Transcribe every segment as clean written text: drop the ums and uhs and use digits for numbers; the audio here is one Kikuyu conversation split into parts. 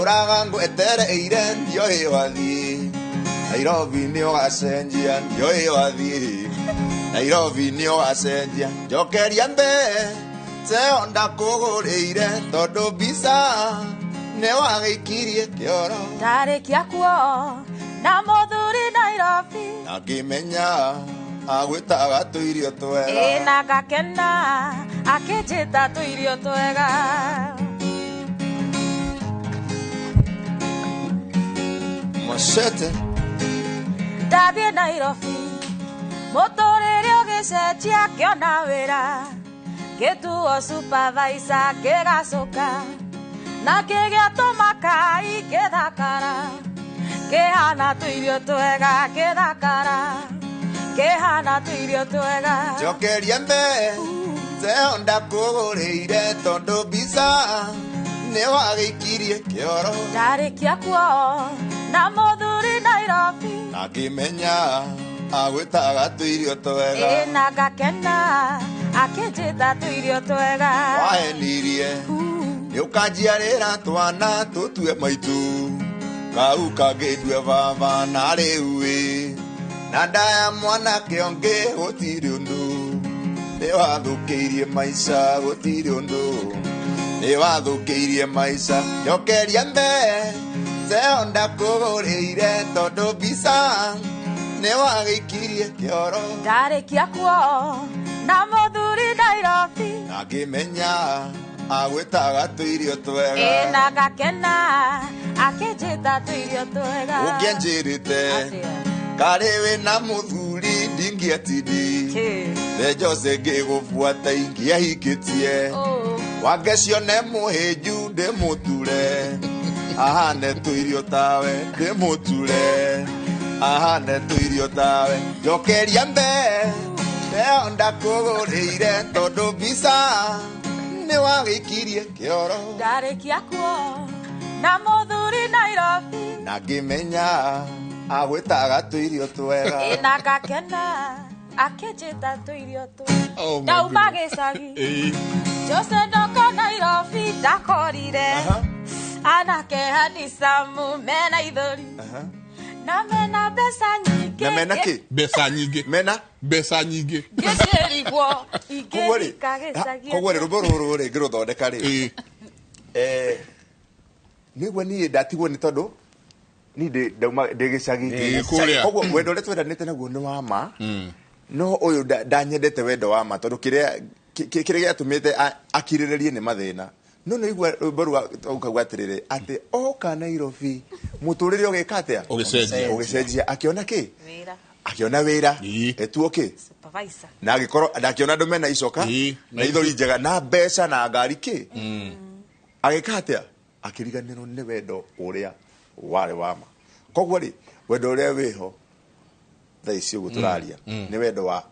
Ndatũraga ngwetereire ndiũĩ wathiĩ. Nairobi nĩ ũgacenjia ndiũĩ wathiĩ. Nairobi nĩ ũgacenjia njokeria mbeca ndakũgũrĩire tondũ mbica nĩ wagĩikirie kĩoro. Ndarĩkia kuo na mũthuri Nairobi. Na ngĩmenya agwĩtaga tũirio twega. Ĩ na ngakena akĩnjĩta tũirio twega. Machete. Ndathiĩ Nairobi mũtũrĩre ũgĩcenjia ngĩona wĩra ngĩtuo supervisor ngĩgacũka na ngĩgĩa tũmakai ngĩthakara ngĩhana tũirio twega ngĩthakara ngĩhana tũirio twega. Njokeria mbeca ndakũgũrĩire tondũ mbica nĩ wagĩikirie kĩoro. Ndarĩkia kuo na mũthuri Nairobi. Na ngĩmenya agwĩtaga tũirio twega. Ĩ na ngakena akĩnjĩta tũirio twega. Wahenirie nĩ ũkanjiarĩra twana tũtue maitũ kau kangĩndue baba na rĩu ĩ na ndaya mwanake ũngĩ gũtirĩ ũndũ nĩ wathũkĩirie maica gũtirĩ ũndũ nĩ wathũkĩirie maica njokeria mbeca ndakũgũrĩire tondũ mbica nĩ wagĩikirie kĩoro. Ndarĩkia kuo na mũthuri Nairobi. Na ngĩmenya agwĩtaga tũirio twega. Ĩ na ngakena akĩnjĩta tũirio twega. Ũngĩanjĩrĩte Atĩa? karĩ wĩna mũthuri ndingĩatindi. Kĩ? The Jose ngĩgũbuata ingĩahikĩtie. Oh. Wange cione mũhĩnju ndĩmũture ahane tũirio tawe ndĩmũture ahane tũirio tawe njokeria mbeca ndakũgũrĩire tondũ mbica nĩ wagĩikirie kĩoro. Ndarĩkia kuo na mũthuri Nairobi. Na ngĩmenya agwĩtaga tũirio twega. Ĩ na ngakena akĩnjĩta tũirio twega. Oh my Ndauma goodness. gĩcagi Ĩĩ. Jose ndoka Nairobi ndakorire Aha. anake handicamu mena ithũri na mena mbeca nyingĩ. Na mena kĩ? Mbeca nyingĩ. Mena? Mbeca nyingĩ. Ngĩcirigwo Koguo rĩ, ingĩthika gĩcagi. koguo rĩ rwĩmbo rũrũ rĩ ngĩrũthondeka rĩ Ĩĩ. Nĩguo niĩ ndatigwo nĩ tondũ niĩ ndauma ndĩ gĩcagi. Ĩĩ, kũrĩa. Koguo wendo ũrĩa twendanĩte naguo nĩ wa ma no ũyũ ndanyendete wendo wa ma tondũ kĩrĩa kĩrĩa gĩatũmĩte akirĩrĩrie nĩ mathĩna. No nĩ igua rwĩmbo rwa ũkauga atĩrĩrĩ atĩ oka Nairobi mũtũrĩre ũgĩka atĩa? Ũgĩcenjia. Ũgĩcenjia. Akĩona kĩ? Wĩra. Akĩona wĩra. Ĩĩ. Etuo kĩ? Supervisor. Na agĩkorwo na akĩona andũ mena icoka Ĩĩ. na ithori njega na mbeca na ngari kĩ? Agĩka atĩa? Akĩriganĩrwo nĩ wendo ũrĩa warĩ wa ma. Koguo rĩ wendo ũrĩa wĩho thaa ici ũguo tũraria nĩ wendo wa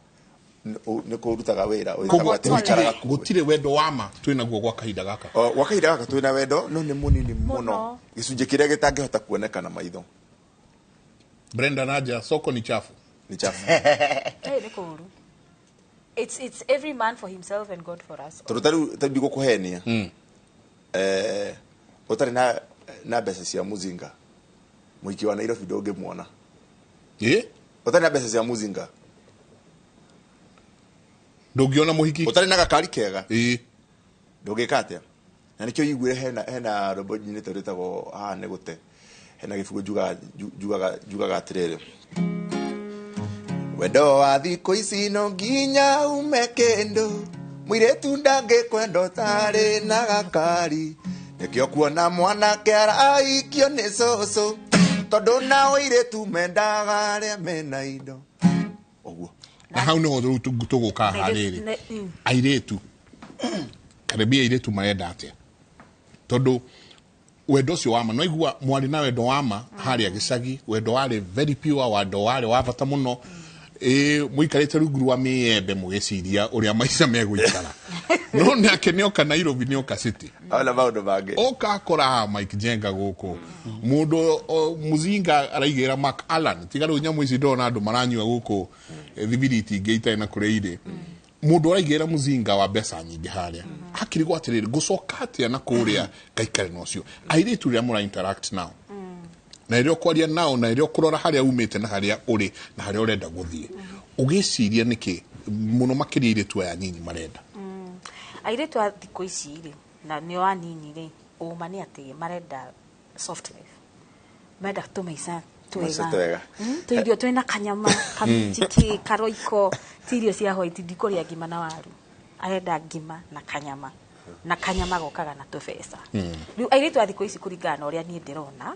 nĩ kũrutaga wĩra Koguo wĩtagwo atĩ ũikaraga kuo. gũtirĩ wendo wa ma twĩnaguo gwa kahinda gaka. O, gwa kahinda gaka twĩna wendo no nĩ mũnini mũno Mũno. gĩcunjĩ kĩrĩa gĩtangĩhota kuoneka na maitho. Brenda Naja, soko ni chafu. Ni chafu. Hey, nĩ kũũru. It's every man for himself and God for us. Tondũ tarĩu tarĩu ndigũkũhenia. Ũtarĩ na mbeca cia mũzinga mũiki wa Nairobi ndũngĩmuona. Ĩ? Ũtarĩ na mbeca cia mũzinga. Ndũngĩona mũhiki. Ũtarĩ na gakari kega. Ĩ. Ndũngĩka atĩa? Na nĩkĩo iguire hena rwĩmbo nyinĩte rwĩtagwo haha nĩ gũte. Hena gĩbungo njugaga atĩrĩrĩ. Wendo wa thikũ ici no nginya ume kĩndũ. Mũirĩtu ndangĩkwenda ũtarĩ na gakari. Nĩkĩo kuona mwanake araikio nĩ cũcũ. Tondũ nao airĩtu mendaga arĩa mena indo. Ũguo. Na hau nĩho rĩu tũgũka haha rĩrĩ. Airĩtu. Karibia airĩtu marenda atĩa? Tondũ wendo ũcio wa ma, no igua mwarĩ na wendo wa ma harĩa gĩcagi, wendo warĩ very pure, wendo warĩ wa bata mũno. Mũikarĩte rungu rwa mĩembe mũgĩciria ũrĩa maica megũikara. No nake nĩoka Nairobi, nĩoka city. Ona maũndũ mangĩ. Oka akora haha Mike Jenga gũkũ. Mũndũ mũzinga araigĩra Mark Allan. Tiga rĩu nyamũ ici ndona andũ maranyua gũkũ, thibiriti ingĩ itarĩ na kũrĩa irĩ. Mũndũ ũraigĩra mũzinga wa mbeca nyingĩ harĩa akirigwo atĩrĩrĩ, ngũcoka atĩa na kũrĩa ngaikare na ũcio airĩtu rĩrĩa mũra interact nao na rĩrĩa ũkwaria nao na rĩrĩa ũkũrora harĩa umĩte na harĩa ũrĩ na harĩa ũrenda gũthiĩ, ũgĩciria nĩkĩ mũno makĩria airĩtu aya nyinyi marenda? Airĩtu a thikũ ici rĩ, na nĩo anini rĩ, ũma nĩ atĩ marenda soft life, marenda tũmaica Maica twega. twega. Tũirio twĩna kanyama kaminjiki karoiko, ti irio cia white. Ndikũrĩa ngima na waru, arenda ngima na kanyama, na kanyama gokaga na tũbeca. Rĩu airĩtu a thikũ ici, kũringana na ũrĩa niĩ ndĩrona,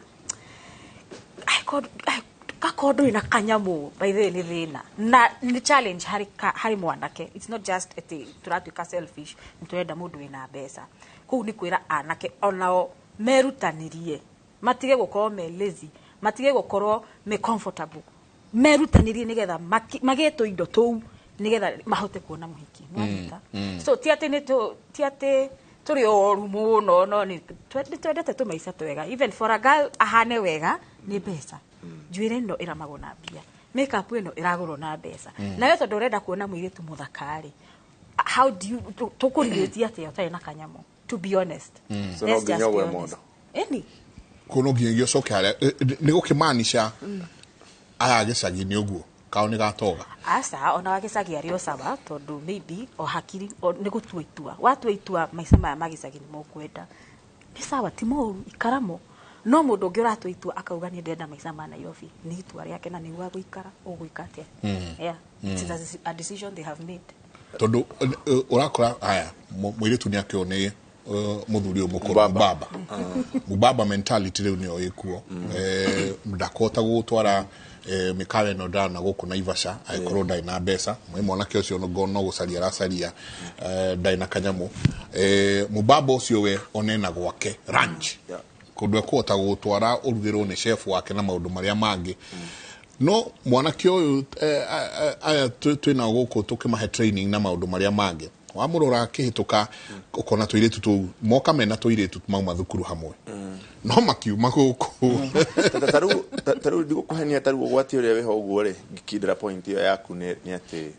gakorwo ndũrĩ na kanyamũ, by the way, nĩ thĩna na nĩ challenge harĩ harĩ mwanake. It's not just atĩ tũratuĩka selfish nĩ tũrenda mũndũ wĩna mbeca. Kũu nĩ kwĩra anake onao merutanĩrie, matige gũkorwo me lazy, matige gũkorwo me comfortable, merutanĩrie nĩgetha magĩe tũindo tũu nĩgetha mahote kuona mũhiki. Nĩwanyita? So ti atĩ nĩ ti atĩ tũrĩ oru mũno, no nĩ twendete tũmaica twega. Even for a girl ahane wega nĩ mbeca. Njuĩrĩ ĩno ĩramagwo na mbia, makeup ĩno ĩragũrwo na mbeca. Nawe tondũ ũrenda kuona mũirĩtu mũthaka-rĩ, how do you tũkũrirĩtie atĩa ũtarĩ na kanyamũ, to be honest? So no Let's nginya just be ũgũre honest. mondo. Ĩni. Kå no nginyagia ũcoke harĩa nĩ gũkĩmanisha aya gĩcagi-inĩ ũguo kao nĩ gatoga. Aca, ona wa gĩcagi arĩ o sawa, tondũ maybe o hakiri o nĩ gũtua itua, watua itua maica maya ma gĩcagi nĩ mokwenda, nĩ sawa, ti moru, ikaramo. No mũndũ ũngĩ ũratua itua akauga nĩ ndĩrenda maica ma Nairobi, nĩ itua rĩake na nĩguo agũikara ũgwĩka atĩa? Yeah, it's a decision they have made. Tondũ ũrakora aya mũirĩtu nĩ akĩo nĩ mũthuri ũyũ mũkũrũ. Mbaba. Mbaba, mbaba mentality rĩu nĩyo ĩkuo. Ndakũhota gũgũtwara mĩkawa ĩno ndana gũkũ Naivasha angĩkorwo ndarĩ na mbeca. Mwĩ mwanake ũcio no gũcaria aracaria, ndarĩ na kanyamũ. Mũbaba ũcio we onena gwake ranch kũndũ ekũhota gũgũtwara ũrugĩrwo nĩ chef wake na maũndũ marĩa mangĩ. No mwanake ũyũ aya twĩnao gũkũ tũkĩmahe training na maũndũ marĩa mangĩ, wamũrora akĩhĩtũka ũkona tũirĩtu tũu moka mena tũirĩtu mauma thukuru hamwe no makiuma gũkũ. Ta rĩu ndigũkũhenia, ta rĩu ũgwati ũrĩa wĩho ũguo rĩ, ngĩkindĩra point ĩyo yaku nĩ atĩ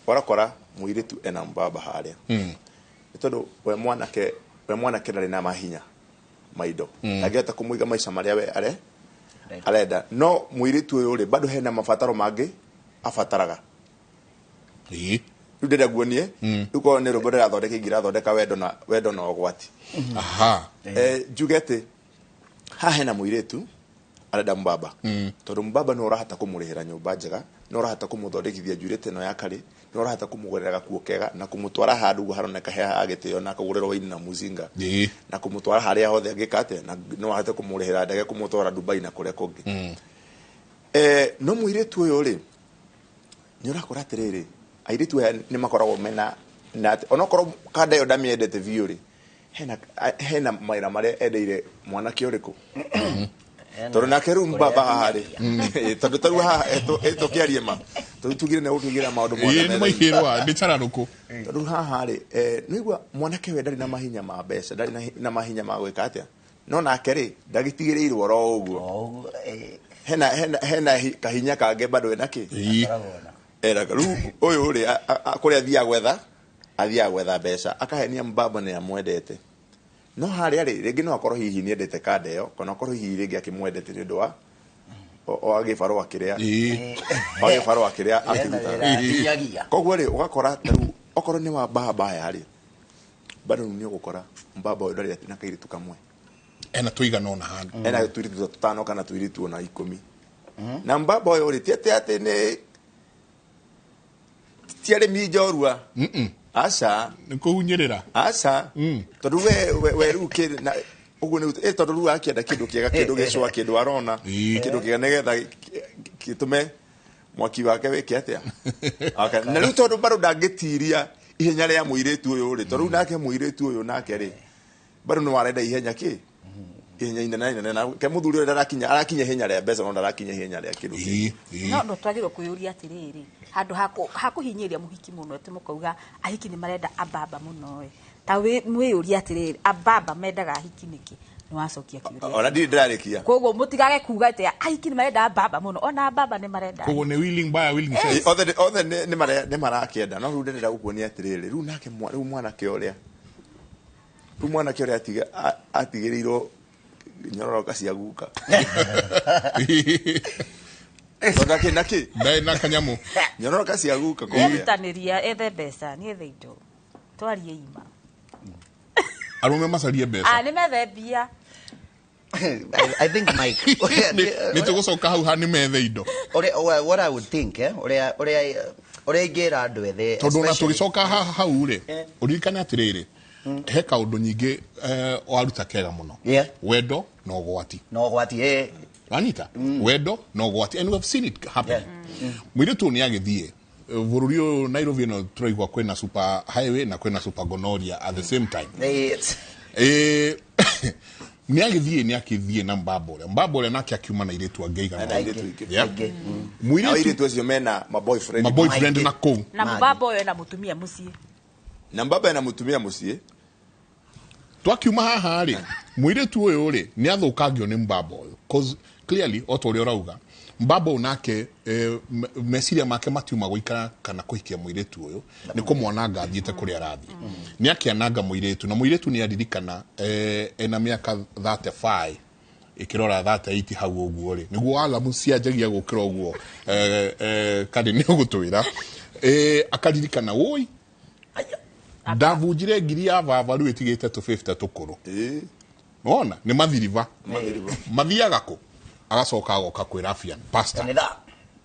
ũrakora mũirĩtu ena mbaba harĩa nĩ tondũ we mwanake ndarĩ na mahinya maindo, ndangĩhota kũmũiga maica marĩa we arenda. No mũirĩtu ũyũ rĩ, bado hena mabataro mangĩ abataraga. Rĩu ndĩrenda nguonie, rĩu korwo nĩ rũmbo ndĩrathondeka, ingĩrathondeka wendo na ũgwati. Njuge atĩ haha hena mũirĩtu arenda mbaba, tondũ mbaba nĩ ũrahota kũmũrĩhĩra nyũmba njega, nĩ ũrahota kũmũthondekithia njuĩrĩ ta ĩno ya karĩ, nĩ ũrahota kũmũgũrĩra gakuo kega na kũmũtwara handũ ũguo haroneka he hagĩtĩo na akagũrĩrwo waini na muzinga na kũmũtwara harĩa hothe angĩka atĩa, na no ahote kũmũrĩhĩra ndege kũmũtwara Dubai na kũrĩa kũngĩ. No mũirĩtu ũyũ rĩ, nĩ ũrakora atĩrĩrĩ, airĩtu aya nĩ makoragwo mena na atĩ onokorwo kanda ĩyo ndamĩendete biũ rĩ, hena mawĩra marĩa endeire mwanake ũrĩkũ, tondũ nake rĩu mbaba haha rĩ, tondũ tarĩu haha tũkĩarie ma tondũ tugire nĩ gũkĩingĩra maũndũ mothe nĩ metha-inĩ. Maigĩrwa nĩ cararũkũ. Tondũ haha rĩ, nĩigua mwanake we ndarĩ na mahinya ma mbeca, ndarĩ na mahinya ma gwĩka atĩa, no nake rĩ, ndagĩtigĩrĩirwo oro ũguo. O ũguo. Hena kahinya kangĩ bado ena kĩ. Akoragwo na Eraga rĩu ũyũ rĩ, kũrĩa athiaga gwetha mbeca akahenia mbaba nĩ amwendete, no harĩa rĩ, rĩngĩ no akorwo hihi nĩ endete kanda ĩyo, kana akorwo hihi rĩngĩ akĩmwendete nĩ ũndũ wa gĩbarũa kĩrĩa wa gĩbarũa kĩrĩa Hena akĩrutaga. wĩra atinyagia. Koguo rĩ, ũgakora tarĩu okorwo nĩ wa mbaba aya rĩ, bado rĩu nĩ ũgũkora mbaba ũyũ ndarĩ na kairĩtu kamwe. Ena tũigana ona handũ. Ena tũirĩtu ta tũtano kana tũirĩtu ona 10. Na mbaba ũyũ rĩ, ti atĩ nĩ ti arĩmi njorua, aca. Nĩ kũhunyĩrĩra. Aca, tondũ we rĩu kĩ na ũguo nĩ tondũ rĩu akĩenda kĩndũ kĩega, kĩndũ gĩcũa, kĩndũ arona kĩndũ kĩega nĩgetha gĩtũme mwaki wake wĩke atĩa. Na rĩu tondũ bado ndangĩtiria ihenya rĩa mũirĩtu ũyũ rĩ, tondũ rĩu nake mũirĩtu ũyũ nake rĩ, bado no arenda ihenya kĩ ihenya inene inene, na ke mũthuri ũyũ ndarakinya, arakinya ihenya rĩa mbeca no ndarakinya ihenya rĩa kĩndũ kĩngĩ. No twagĩrĩirwo kwĩyũria atĩrĩrĩ, handũ ha kũhinyĩrĩria mũhiki mũno atĩ mũkauga ahiki nĩ marenda ababa mũno ĩ. Ta mwĩyũrie atĩrĩrĩ, ababa mendaga ahiki nĩkĩ? Nĩ wacokia kĩũria. Ona ndirĩ ndĩrarĩkia. Koguo mũtigage kuga atĩ ahiki nĩ marenda baba mũno, ona baba nĩ marenda. Koguo nĩ willing buyer, willing seller. Othe othe nĩ marakĩenda, no rĩu ndĩrenda gũkuonia atĩrĩrĩ, rĩu nake rĩu mwanake ũrĩa, rĩu mwanake ũrĩa atigĩrĩirwo nyororoka cia guka. Tondũ nakĩ nakĩ? Ndarĩ na kanyamũ. Nyororoka cia guka kũrĩa. Erutanĩria ethe mbeca, nĩ ethe indo. Twarie ima. Arũme macarie mbeca. Ah, nĩ methe mbia. I think, Mike, Nĩ tũgũcoka hau ha nĩ methe indo. Ũrĩa, what I would think, ũrĩa ingĩra andũ ethĩ, Tondũ ona tũgĩcoka haha hau rĩ, ũririkane atĩrĩrĩ, he kaũndũ nyingĩ waruta kega mũno. Wendo na ũgwati. Na ũgwati, eh. Wanyita? Wendo na ũgwati, and we have seen it happen. Mũirĩtu ũyũ nĩ agĩthiĩ bũrũri ũyũ Nairobi ĩno, tũraigua kwĩna super highway na kwĩna super gonorrhea at the same time. Nĩ agĩthiĩ, nĩ akĩthiĩ na mbamba ũrĩa, mbamba ũrĩa nake akiuma na airĩtu angĩ aigana Na airĩtu aingĩ. Yeah. Mũirĩtu Mũirĩtu airĩtu acio mena ma boyfriend. Ma boyfriend Maingĩ. na kũu. Na Mangĩ. mũbaba ũyũ ena mũtumia mũciĩ. Na mbaba ena mũtumia mũciĩ. Twakiuma haha rĩ, mũirĩtu ũyũ rĩ, nĩ athũkangio nĩ mbamba ũyũ, 'cause clearly o ta ũrĩa ũrauga, mbamba ũyũ nake meciria make matiuma gũikara kana kũhikia mũirĩtu ũyũ, nĩ kũmwananga athiĩte kũrĩa arathiĩ. Nĩ akĩananga mũirĩtu, na mũirĩtu nĩ aririkana, ena mĩaka 35 ĩkĩrora 38 hau ũguo rĩ, nĩguo alamu cianjagia gũkĩra ũguo, kandi nĩ ũgũtwĩra, akaririkana woi ndabunjire ngiri ya baba, rĩu ĩtigĩte tũ 50 tũkũrũ. Wona nĩ mathiriba mathiaga kũ, agacoka agoka kwĩra Fian pastor. Kanitha.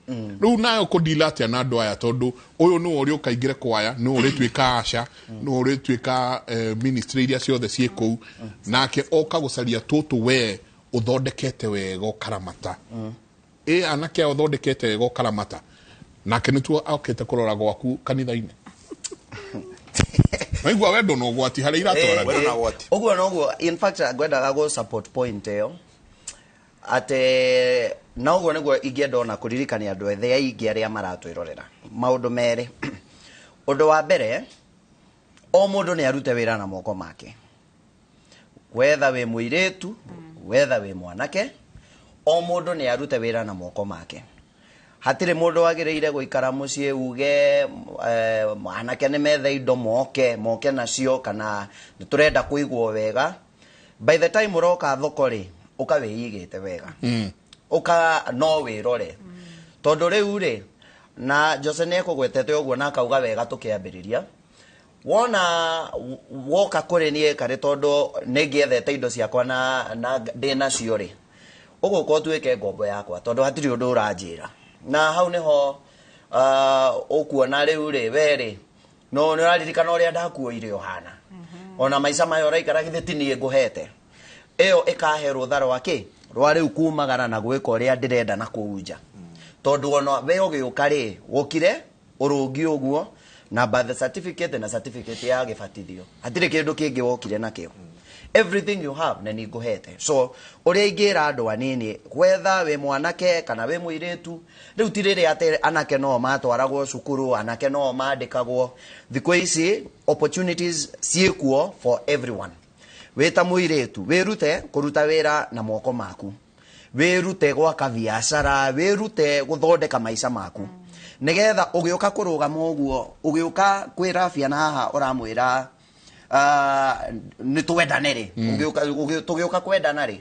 Rĩu nayo kũndila atĩa na andũ aya, tondũ ũyũ nĩwe ũrĩa ũkaingĩre kwaya, nĩwe ũrĩtuĩka asha, nĩwe ũrĩtuĩka ministry iria ciothe ciĩ kũu, nake oka gũcaria tũtũ we ũthondekete wega ũkaramata. Ĩ anake aya ũthondekete wega ũkaramata, nake nĩtuo okĩte kũrora gwaku kanitha-inĩ. Waigua wendo na ũgwati harĩa iratwarana. Wendo na ũgwati. Ũguo noguo, in fact ngwendaga gũ support point ĩyo, atĩ na ũguo nĩguo ingĩenda ona kũririkania andũ ethĩ aingĩ arĩa maratwĩrorera maũndũ merĩ. Ũndũ wa mbere, o mũndũ nĩ arute wĩra na moko make, wetha wĩ mũirĩtu, wetha wĩ mwanake, o mũndũ nĩ arute wĩra na moko make. Hatirĩ mũndũ wagĩrĩire gũikara mũciĩ uge, anake nĩ methe indo moke moke nacio, kana nĩ tũrenda kũigwo wega. By the time ũroka thoko rĩ, ũka wĩigĩte wega, ũka no wĩrore, tondũ rĩu rĩ, na Jose nĩ ekũgwetete ũguo na akauga wega tũkĩambĩrĩria, wona woka kũrĩ niĩ karĩ tondũ nĩ ngĩethete indo ciakwa na ndĩ nacio rĩ, ũgũka ũtuĩke ngombo yakwa, tondũ hatirĩ ũndũ ũranjĩra. Na hau nĩho ũkuona rĩu rĩ, we rĩ, no nĩ ũraririkana ũrĩa ndakuoire ũhana, ona maica maya ũraikara githĩ ti niĩ ngũhete? Ĩyo ĩkahe rũtha rwa kĩ rwa rĩu kumagara na gwĩka ũrĩa ndĩrenda na kũu nja, tondũ ona we ũgĩũka rĩ, wokire ũrũngi ũguo na birth certificate na certificate ya gĩbatithio, hatirĩ kĩndũ kĩngĩ wokire nakĩo. Everything you have nĩ ngũhete. So ũrĩa ingĩra andũ anini, wetha wĩ mwanake kana wĩ mũirĩtu, rĩu ti rĩrĩa atĩ anake no matwaragwo cukuru, anake no mandĩkagwo. Thikũ ici opportunities ciĩkuo for everyone. Wĩ ta mũirĩtu, wĩrute kũruta wĩra na moko maku, wĩrute gwaka biacara, wĩrute gũthondeka maica maku, nĩgetha ũgĩũka kũrũgama ũguo, ũgĩũka kwĩra biana haha ũramwĩra nĩ twendane rĩ, tũgĩũka kwendana rĩ,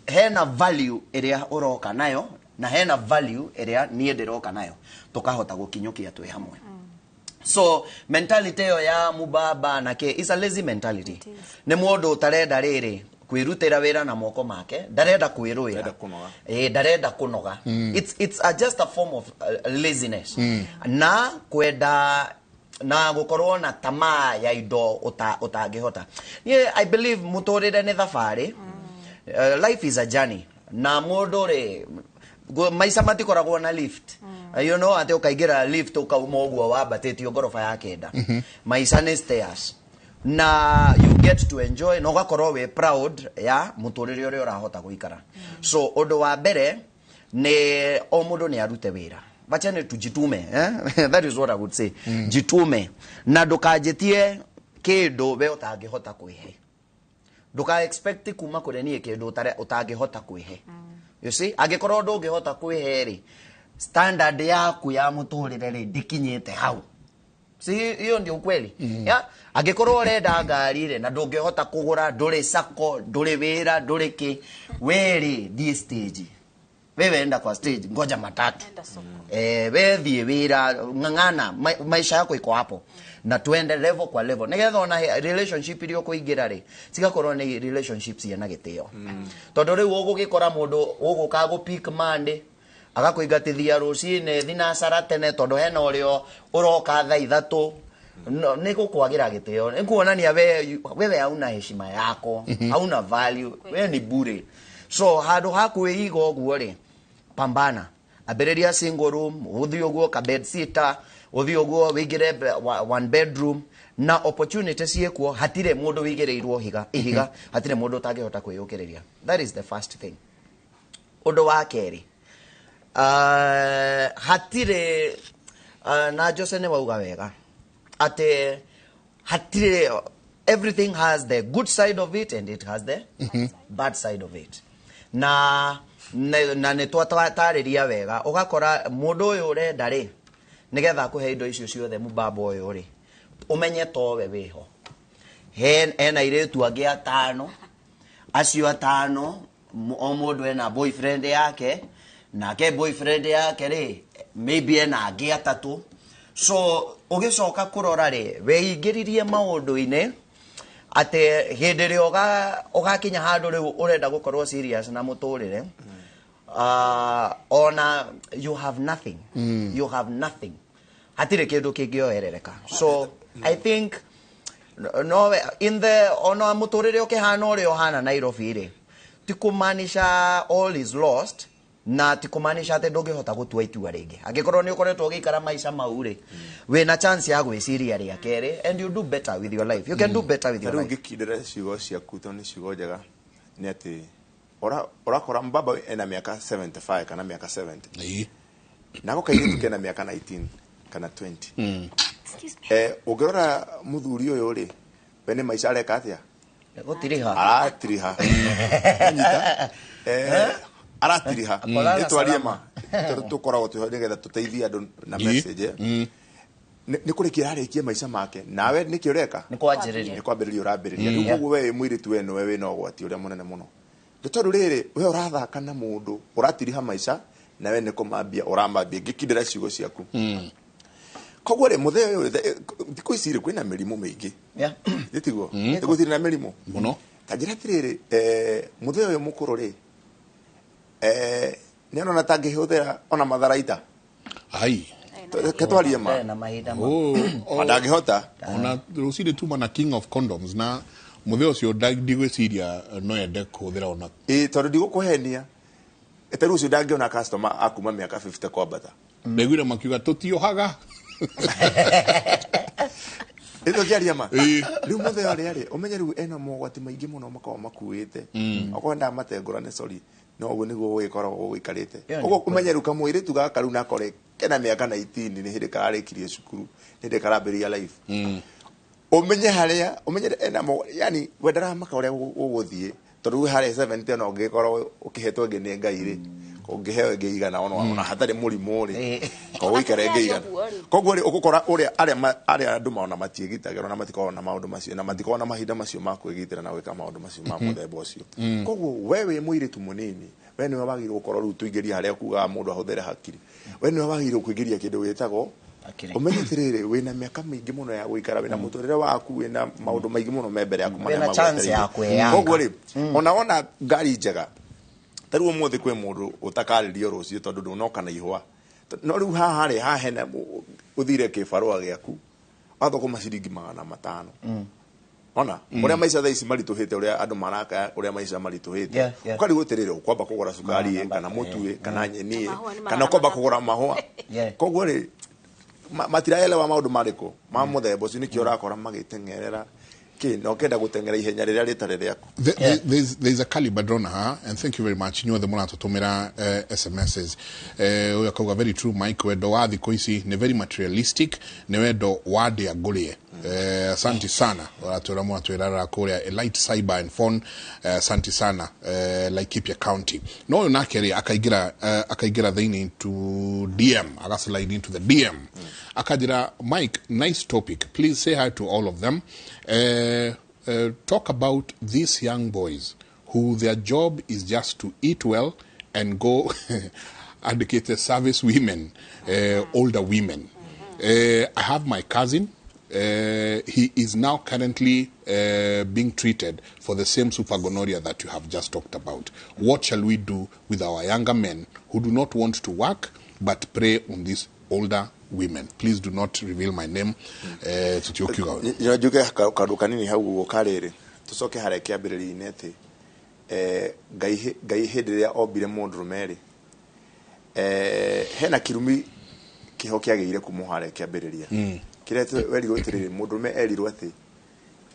hena value ĩrĩa ũroka nayo na hena value ĩrĩa niĩ ndĩroka nayo, tũkahota gũkinyũkia twĩ hamwe. So mentality ĩyo ya mubaba na kĩ is a lazy mentality. Nĩ mũndũ ũtarenda rĩrĩ kwĩrutĩra wĩra na moko make, ndarenda kwĩrũĩra. Ndarenda kũnoga. Ĩ, ndarenda kũnoga. It's just a form of laziness na kwenda na gũkorwo na tamaa ya indo ũtangĩhota. Niĩ I believe mũtũrĩre nĩ thabarĩ. Life is a journey, na mũndũ rĩ, maica matikoragwo na lift, you know, atĩ ũkaingĩra lift ũkauma ũguo wambatĩtio ngoroba ya kenda. Maica nĩ stairs, na you get to enjoy na ũgakorwo wĩ proud ya mũtũrĩre ũrĩa ũrahota gũikara. So ũndũ wa mbere nĩ o mũndũ nĩ arute wĩra. Wachane tujitume, eh? That is what I would say. Jitume na ndũkanjĩtie. Kĩndũ we ũtangĩhota kwĩhe. Ndũka expect kuma kũrĩ niĩ kĩndũ ũtangĩhota kwĩhe. You see, angĩkorwo ndũngĩhota kwĩhe rĩ, standard yaku ya mũtũrĩre rĩ ndĩkinyĩte hau. Si hiyo ndio ukweli? Yeah? Angĩkorwo ũrenda ngari rĩ na ndũngĩhota kũgũra, ndũrĩ sako, ndũrĩ wĩra, ndũrĩ kĩ, we rĩ thiĩ stage. Wewe enda kwa stage, ngoja matatu. Enda soko. We thiĩ wĩra, ng'ang'ana, maisha yako iko hapo. Na tuende level kwa level. Nigetha ona relationship iria ũkũingĩra rĩ, cigakorwo nĩ relationship ciĩna gĩtĩo. Tondũ rĩu ũgũgĩkora mũndũ ũgũka gũ pick Monday, agakũingatithia rũcinĩ thinacara tene tondũ hena ũrĩa ũroka thaa 3. No, nĩ gũkwagĩra gĩtĩo, nĩ kuonania wewe hauna heshima yako, hauna value, we ni bure. So handũ ha kwĩiga ũguo rĩ, pambana, ambĩrĩria single room, ũthiĩ ũguo ka bed sitter, ũthiĩ ũguo wĩingĩre one bedroom, na opportunity ciĩkuo. Hatirĩ mũndũ wĩigĩrĩirwo ihiga, hatirĩ mũndũ ũtangĩhota kwĩyũkĩrĩria. That is the first thing. Ũndũ wa kerĩ, hatirĩ na Jose nĩ wauga wega atĩ hatirĩ, everything has the good side of it and it has the bad side of it. Na nĩ twatarĩria wega, ũgakora mũndũ ũyũ ũrenda rĩ, nĩgetha akũhe indo icio ciothe, mũbaba ũyũ rĩ, ũmenye towe wĩho. Hena airĩtu angĩ atano, acio atano o mũndũ ena boyfriend yake, nake boyfriend yake rĩ maybe ena angĩ atatũ. So ũgĩcoka kũrora rĩ, weingĩririe maũndũ-inĩ atĩ hĩndĩ ĩrĩa ũgakinya handũ rĩu ũrenda gũkorwo serious na mũtũrĩre, ona you have nothing. You have nothing, hatirĩ kĩndũ kĩngĩoerereka. So I think no in the ona mũtũrĩre ũkĩhana ũrĩa ũhana Nairobi rĩ, ti kũmaanisha all is lost, na ti kũmaanisha atĩ ndũngĩhota gũtua itua rĩngĩ. Angĩkorwo nĩ ũkoretwo ũgĩikara maica mau rĩ, wĩna chance ya gwĩciria rĩa kerĩ and you do better with your life. You can do better with your Rĩu life. Ngĩkindĩra ciugo ciaku, tondũ nĩ ciugo njega, nĩ atĩ ũrakora mbaba ena mĩaka 75 kana mĩaka 70, nako kairĩtu kena mĩaka 19 kana 20. Excuse me. Ũngĩrora mũthuri ũyũ rĩ, we nĩ maica areka atĩa? Gũtiriha. Aratiriha. Anyita? Aratiriha. Akolala Nĩtwarie salama. ma tondũ tũkoragwo twĩho nĩgetha tũteithie andũ na message. Nĩ kũrĩkia ararĩkia maica make, nawe nĩkĩ ũreka? Nĩ kwanjĩrĩria. Nĩ kwambĩrĩria ũrambĩrĩria rĩu. Koguo we wĩ mũirĩtu, we nĩwe wĩna ũgwati ũrĩa mũnene mũno, nĩ tondũ rĩrĩ, we ũrathaka na mũndũ ũratiriha maica, nawe nĩ kũmambia ũramambia, ngĩkindĩra ciugo ciaku. Koguo rĩ, mũthee ũyũ, thikũ ici rĩ, kwĩna mĩrimũ mĩingĩ. Gĩtiguo gũtirĩ na mĩrimũ? Mũno. Ta njĩra atĩrĩrĩ, mũthee ũyũ mũkũrũ rĩ, nĩ arona ta angĩhũthĩra ona matharaita? Ai. Ke twarie ma. Ndarĩ na mahinda ma Oh. Ndangĩhota. Ona rũcinĩ tuma na king of condoms, na mũthee ũcio ndigwĩciria no ende kũhũthĩra ona. Ĩ, tondũ ndigũkũhenia, ta rĩu ũcio ndangĩona customer akuma mĩaka 50 kwambata. Ndaiguire makiuga tũtiohaga. Ĩno kĩaria ma. Ĩĩ. Rĩu mũthee ũrĩa rĩ, ũmenye rĩu ena mogwati maingĩ mũno makoragwo makuĩte. Okorwo ndamatengũra nĩ sorry, no ũguo nĩguo gũgĩkoragwo gũikarĩte. Ĩyo nĩ Ũguo ũmenye rĩu kamũirĩtu gaka rĩu nakore kena mĩaka 19, nĩ hĩndĩ kararĩkirie cukuru, nĩ hĩndĩ karambĩrĩria life. Ũmenye harĩa ũmenye ena mo, yani we ndaramaka ũrĩa gũgũthiĩ, tondũ rĩu harĩa 70 ona ũngĩkorwo ũkĩhetwo ĩngĩ nĩ Ngai rĩ, ũngĩheo ĩngĩ igana ona hatarĩ mũrimũ rĩ, kogũikara ĩngĩ igana. Ũguo rĩ. Koguo rĩ, ũgũkora ũrĩa arĩa andũ ona matiĩgitagĩra, ona matikoragwo na maũndũ macio, na matikoragwo na mahinda macio ma kwĩgitĩra na gwĩka maũndũ macio ma mũthemba ũcio. Koguo we wĩ mũirĩtu mũnini, we nĩwe wagĩrĩirwo gũkorwo rĩu tũingĩria harĩa kugaga mũndũ ahũthĩre hakiri. We nĩwe wagĩrĩirwo kũingĩria kĩndũ gĩtagwo Hakiri. Ũmenye atĩrĩrĩ, wĩna mĩaka mĩingĩ mũno ya gũikara, wĩna mũtũrĩre waku, wĩna maũndũ maingĩ mũno me mbere yaku marĩa Wĩna chance ya magwetereire. kwĩyaka. Koguo rĩ, ona wona ngari njega ta rĩu ũmũthĩ, kwĩ mũndũ ũtakarĩrio rũciũ tondũ ndũnoka na ihũa. No rĩu haha rĩ, haha hena ũthire kĩbarũa gĩaku wathũkũma ciringi 500. Ona ũrĩa maica thaa ici maritũhĩte, ũrĩa andũ maraka, ũrĩa maica maritũhĩte, ũkarigwo atĩrĩrĩ, ũkwamba kũgũra cukari ĩ, kana mũtu ĩ, kana nyeni ĩ, Mahũa nĩ kana magana ũkwamba matatũ. Kũgũra mahũa. Koguo rĩ, matiraelewa maũndũ marĩkũ ma mũthemba ũcio, nĩkĩo ũrakora magĩteng'erera kĩ, na ũkenda gũteng'era ihenya rĩrĩa rĩtarĩ rĩaku. There's a caliber drona ha, and thank you very much inyuothe mũratũtũmĩra SMSs. Ũyũ akauga, "Very true, Mike. Wendo wa thikũ ici nĩ very materialistic, nĩ wendo wa ndĩa ngũrĩe." Asante sana ũratwĩra mwatwĩrara kũrĩa Elite Cyber and Phone. Asante sana, Laikipia County. No ũyũ nake rĩ akaingĩra thĩinĩ into DM, agaslide into the DM, akanjĩra, "Mike, nice topic. Please say hi to all of them. Talk about these young boys who their job is just to eat well and go advocate service women, older women. I have my cousin. He is now currently being treated for the same super gonorrhea that you have just talked about. What shall we do with our younger men who do not want to work but prey on these older women? Please do not reveal my name." Tutiũkiuga we. Njuge kaũndũ kanini hau ũguo karĩrĩ, tũcoke harĩa kĩambĩrĩria-inĩ atĩ Ngai hĩndĩ ĩrĩa ombire mũndũrũme rĩ, hena kĩrumi kĩho kĩagĩire kuma harĩa kĩambĩrĩria kĩrĩa werirwo atĩrĩrĩ, mũndũrũme erirwo atĩ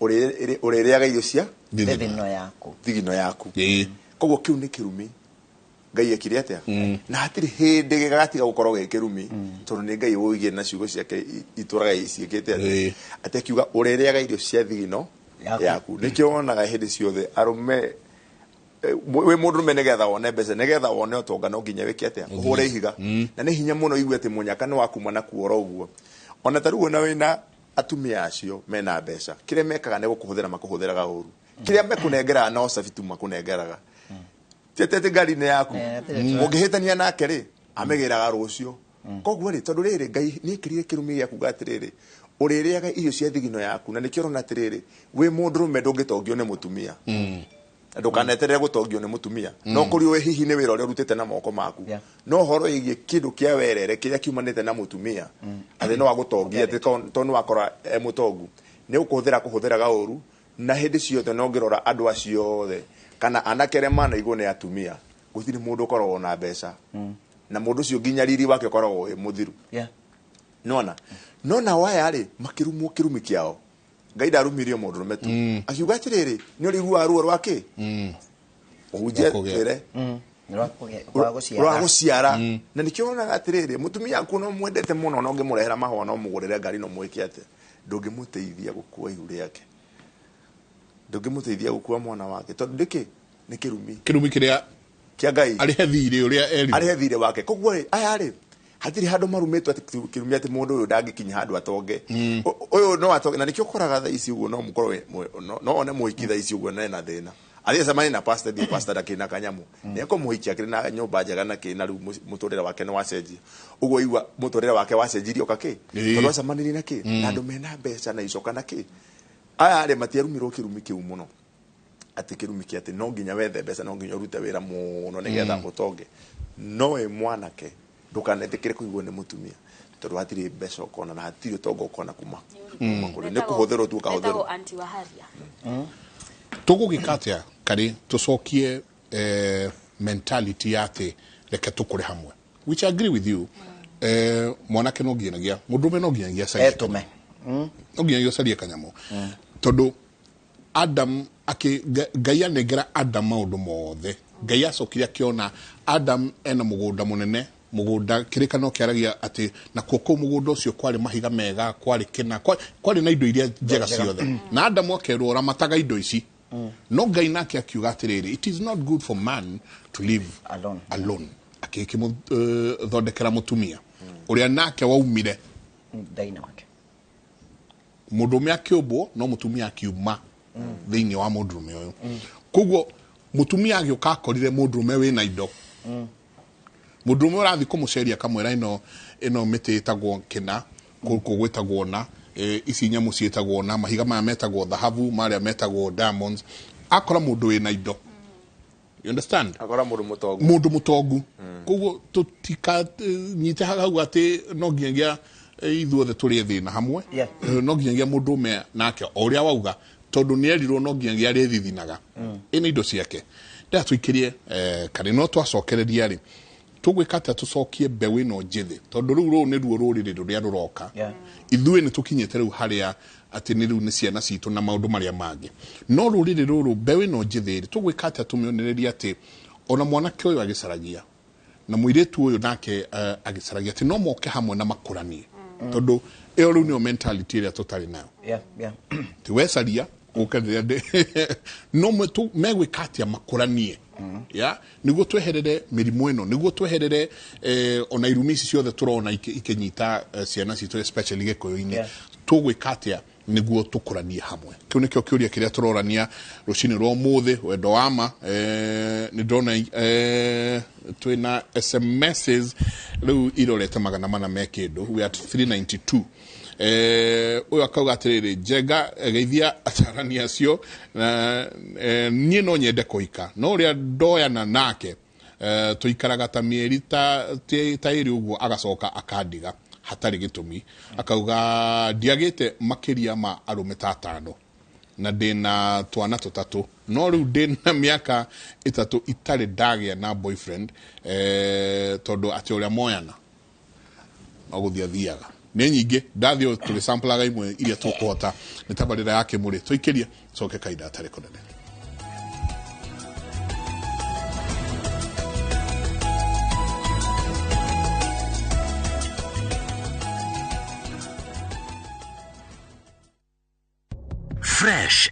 ũrĩrĩaga irio cia thithino yaku. Thigino yaku. Koguo kĩu nĩ kĩrumi Ngai ekire atĩa, na hatirĩ hĩndĩ gĩgatiga gũkorwo gĩ kĩrumi, tondũ nĩ Ngai ũigire na ciugo ciake itũraga ciĩkĩte atĩ atĩ akiuga ũrĩrĩaga irio cia thigino yaku. Yaku. Nĩkĩo wonaga hĩndĩ ciothe arũme, wĩ mũndũrũme, nĩgetha wone mbeca, nĩgetha wone ũtonga, no nginya wĩke atĩa? Ũhũre ihiga. Na nĩ hinya mũno igue atĩ mũnyaka nĩ wakuma na kuora ũguo. Ona ta rĩu ona wĩna atumia acio mena mbeca, kĩrĩa mekaga nĩ gũkũhũthĩra, makũhũthĩraga ũru. Kĩrĩa mekũnengeraga no cabi tu makũnengeraga, ti atĩ ngari-inĩ yaku. Ũngĩhĩtania nake rĩ, amĩgĩraga rũciũ. Koguo rĩ, tondũ rĩrĩ Ngai nĩ ekĩrire kĩrumi gĩa kuga atĩrĩrĩ, ũrĩrĩaga irio cia thigino yaku, na nĩkĩo ũrona atĩrĩrĩ, wĩ mũndũrũme ndũngĩtongio nĩ mũtumia. Na ndũkaneterere gũtongio nĩ mũtumia, no kũrĩ ũĩ hihi nĩ wĩra ũrĩa ũrutĩte na moko maku. No ũhoro wĩgiĩ kĩndũ kĩa werere kĩrĩa kiumanĩte na mũtumia atĩ no agũtongie, atĩ tondũ nĩ wakora e mũtongu, nĩ ũkũhũthĩra kũhũthĩraga ũru. Na hĩndĩ ciothe no ngĩrora andũ acio othe kana anake arĩa manaigwo nĩ atumia, gũtirĩ mũndũ ũkoragwo na mbeca, na mũndũ ũcio nginya riri wake ũkoragwo wĩ mũthiru. Nona no nao aya rĩ makĩrumwo kĩrumi kĩao. Ngai ndarumirie mũndũrũme tu, akiuga atĩrĩrĩ, nĩ ũrĩiguaga ruo rwa kĩ ũhunjie. Rwa kũgĩa. Twĩre. Rwa rwa gũciara. Rwa gũciara. Na nĩkĩo wonaga atĩrĩrĩ, mũtumia aku no mwendete mũno, no ũngĩmũrehera mahũa, no mũgũrĩre ngari, no mwĩke atĩa, ndũngĩmũteithia gũkua ihu rĩake, ndũngĩmũteithia gũkua mwana wake, tondũ nĩkĩ? Nĩ kĩrumi. Kĩrumi kĩrĩa kĩa Ngai. Arĩhe thirĩ ũrĩa erirwo. Arĩhe thirĩ wake. Koguo rĩ, aya rĩ, hatirĩ handũ marumĩtwo atĩ kĩrumi atĩ mũndũ ũyũ ndangĩkinya handũ atonge. Ũyũ no atonge. Na nĩkĩo ũkoraga thaa ici ũguo no mũkorwo no one mũhiki thaa ici ũguo na ena thĩna, athiĩ acemanie na pastor, thiĩ pastor ndakĩrĩ na kanyamũ, nĩ ekũmũhikia akĩrĩ na nyũmba njega na kĩ, na rĩu mũtũrĩre wake nĩ wacenjia ũguo. Igua mũtũrĩre wake wacenjirie oka kĩ? Tondũ acemanirie na kĩ? Na andũ mena mbeca na icoka na kĩ. Aya rĩ, matiarumirwo kĩrumi kĩu mũno atĩ kĩrumi kĩa atĩ no nginya wethe mbeca, no nginya ũrute wĩra mũno nĩgetha ũtonge. No wĩ mwanake ndũkanetĩkĩre kũigwo nĩ mũtumia, tondũ hatirĩ mbeca ũkona na hatirĩ ũtonga ũkona kuma kũrĩ nĩ kũhũthĩrwo tu ũkahũthĩrwo. Metagwo anti waharia. Tũgũgĩka atĩa karĩ tũcokie mentality ya atĩ reke tũkũre hamwe, which I agree with you. Mwanake no nginyagia, mũndũrũme no nginyagia acarie etũme. No nginyagia ũcarie kanyamũ, tondũ Adam akĩ Ngai anengera Adam maũndũ mothe. Ngai acokire akĩona Adam ena mũgũnda mũnene, mũgũnda kĩrĩkanĩro kĩaragia atĩ nakuo kũu mũgũnda ũcio kwarĩ mahiga mega, kwarĩ kĩna, kwarĩ na indo iria njega ciothe, na Adamu akerwo ramataga indo ici. No Ngai nake akiuga atĩrĩrĩ, "It is not good for man to live alone." Alone. Akĩkĩmũthondekera mũtumia ũrĩa nake waumire thĩinĩ wake. Mũndũrũme akĩũmbwo, no mũtumia akiuma thĩinĩ wa mũndũrũme ũyũ. Koguo mũtumia agĩũka akorire mũndũrũme wĩna indo, mũndũrũme ũrathiĩ kũmũceria akamwĩra ĩno ĩno mĩtĩ ĩtagwo kĩna, gũkũ gwĩtagwo na ici nyamũ ciĩtagwo na mahiga maya metagwo thahabu, marĩa metagwo diamonds. Akora mũndũ wĩna indo, you understand? Akora mũndũ mũtongu. Mũndũ mũtongu. Koguo tũtikanyite hau atĩ no nginyagia ithuothe tũrĩe thĩna hamwe. No nginyagia mũndũ ũmwe nake o ũrĩa wauga, tondũ nĩ erirwo no nginyagia arĩthithinaga ĩna indo ciake. Ndĩra tũikĩrie karĩ no twacokereria rĩ, tũgwĩka atĩa tũcokie mbeũ ĩno njĩthĩ? Tondũ rĩu rũũ nĩruo rũrĩrĩ rũrĩa rũroka. Ithuĩ nĩ tũkinyĩte rĩu harĩa atĩ nĩ rĩu nĩ ciana citũ na maũndũ marĩa mangĩ, no rũrĩrĩ rũrũ, mbeũ ĩno njĩthĩ rĩ, tũgwĩka atĩa tũmĩonererie atĩ ona mwanake ũyũ agĩcaragia na mũirĩtu ũyũ nake agĩcaragia atĩ no moke hamwe na makũranie? Tondũ ĩyo rĩu nĩyo mentality ĩrĩa tũtarĩ nayo. Ti wecaria ũke rĩrĩa no megwĩka atĩa makũranie ya nĩguo tweherere mĩrimũ ĩno, nĩguo tweherere ona irumi ici ciothe tũrona ikĩnyita ciana citũ, especially gĩkũyũ-inĩ. Tũgwĩka atĩa nĩguo tũkũranie hamwe? Kĩu nĩkĩo kĩũria kĩrĩa tũrorania rũcinĩ rwa ũmũthĩ, wendo wa ma. Nĩ ndĩrona twĩna SMSs rĩu irorete 400 me kĩndũ, we are at 392. Ũyũ akauga atĩrĩrĩ, Njenga, geithia atarani acio na niĩ no nyende kũhika, no ũrĩa ndoyana nake tũikaraga ta mĩeri ta ĩrĩ ũguo, agacoka akandiga hatarĩ gĩtũmi. Akauga ndiagĩte makĩria ma arũme ta atano na ndĩna twana tũtatũ, no rĩu ndĩna mĩaka 3 itarĩ ndagĩa na boyfriend, tondũ atĩ ũrĩa moyana no gũthiĩ athiaga. Nĩ nyingĩ, ndathiĩ tũgĩsamplaga imwe iria tũkũhota. Nĩ tabarĩra ya Kĩmũrĩ, tũikĩrie coke kahinda gatarĩ kũnene. Fresh.